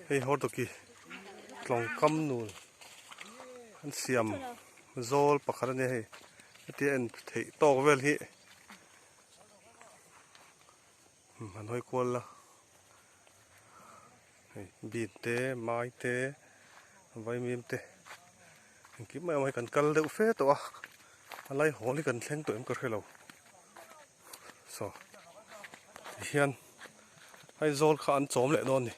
Hei Hortoki tlawng kam nul an siam zawl pakhat a nia hei hetia en theih tawk vel hi an hawi kual la hei bean te mai te vaimim te engkim mai awm a hei kan kal deuh fe tawh a a lai hawl hi kan thleng tawh em ka hrelo. Saw tihian Aizawl kha an chawm leh dawn a ni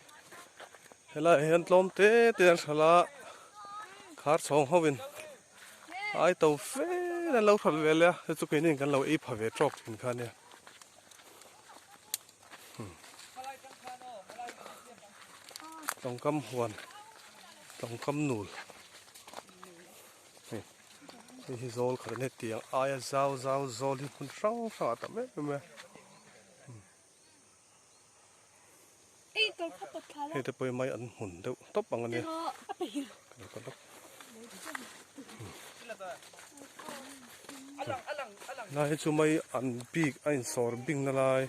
helaiah hian tlawm te te an hralh a khar chhawng ho in ai to fe an lo hralh ve leh a chu chu keini kan lo ei pha ve tawk thin kha ania tawngkam huan tawngkam nul. Hei hei hi zawl khat a ni tiang aia zau zau zawl hi hmun hrang hrang ah tam em em a hei te pawh hi mai an hmun deuh tawp ang a nia lai hi chu mai an bik a insawr bing na lai.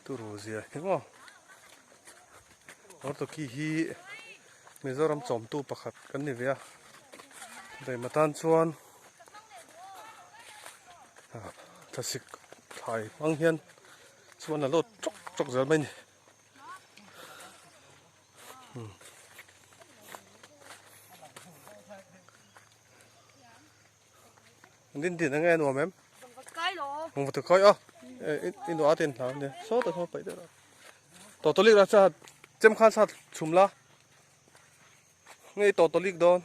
Turu zia hi maw Hortoki hi Mizoram chawmtu pakhat kan ni ve a daihma tan chuan thlasik thlai hmang hian chuan a lawt tawk tawk zel mai a ni. Din din ange nuam em? Vang va kai a. I nu a tin hna ne. So ta so pai deuh. To tolik ra cha chem khan sa chhum la. Nge to tolik don.